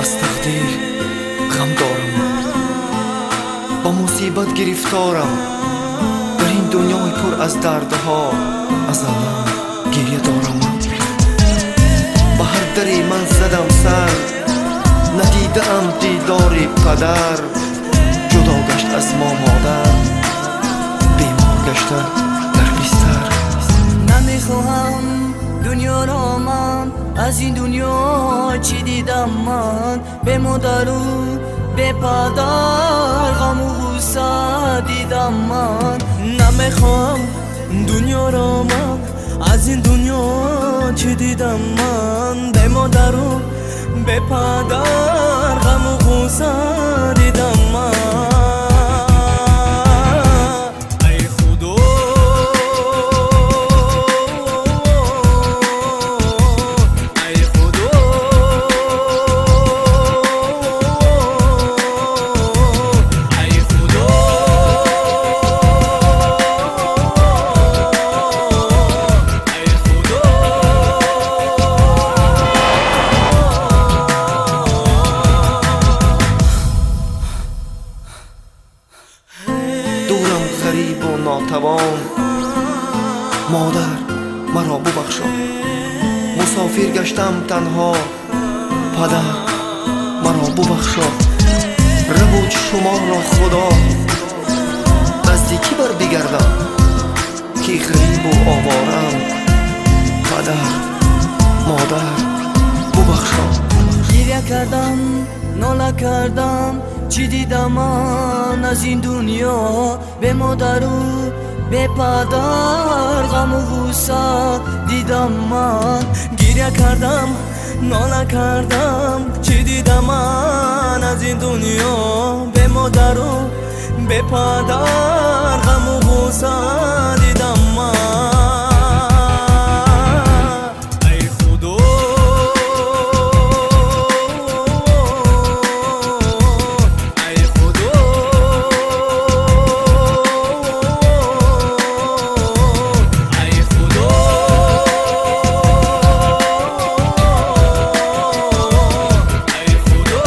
Аз тақдир ғам дорам, ба мусибат гирифторам. Дар ин дунёи пур аз дардҳо аз алам гиря дорам. Ба ҳар даре ман задам сар, надидаам дидори падар. Ҷудо гашт аз мо модар, бемор гашта дар бистар. Намехоҳам дунёро ман, аз ин дунё чӣ дидам ман? Бе модару бе падар ғаму ғусса дидам ман. Намехоҳам дунёро ман, аз ин дунё чӣ дидам ман? Бе модару бе падар ғаму ғусса дидам ман. Ай Худо, ай Худо, ай Худо, ай Худо. Дурам ғарибу нотавон, модар маро бубахшо. Мусофир гаштам танҳо, падар маро бубахшо. Рабуд шуморо Худо, наздикӣ бар бигардам, ки ғарибу овораам. Падар, модар бубахшо. Гиря кардам, нола кардам, чӣ дидам ман аз ин дунё? Бе модару бе падар ғаму ғусса дидам ман. Гиря кардам, нола кардам, чӣ дидам ман аз ин дунё? Бе модару бе падар ғаму ғусса дидам ман. Ай Худо, ай Худо, ай Худо, ай Худо.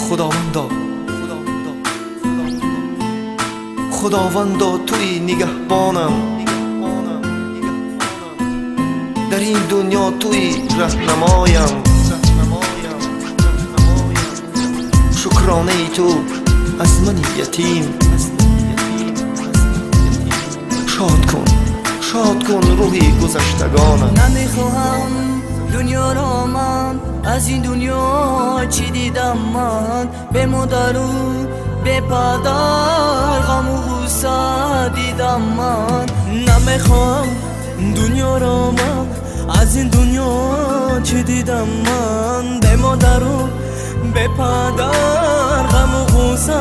Худовандо, Худовандо, туи нигаҳбонам. Дар ин дунё туи раҳнамоям. Шукронаи ту аз мани ятим. Шод кун, шод кун рӯҳи гузаштагонам. Намехоҳам дунёро ман, аз ин дунё чӣ дидам ман? Бе модару бе падар ғаму ғусса дидам ман. Намехоҳам дунёро ман, аз ин дунё чӣ дидам ман? Бе модару бе падар ғаму ғусса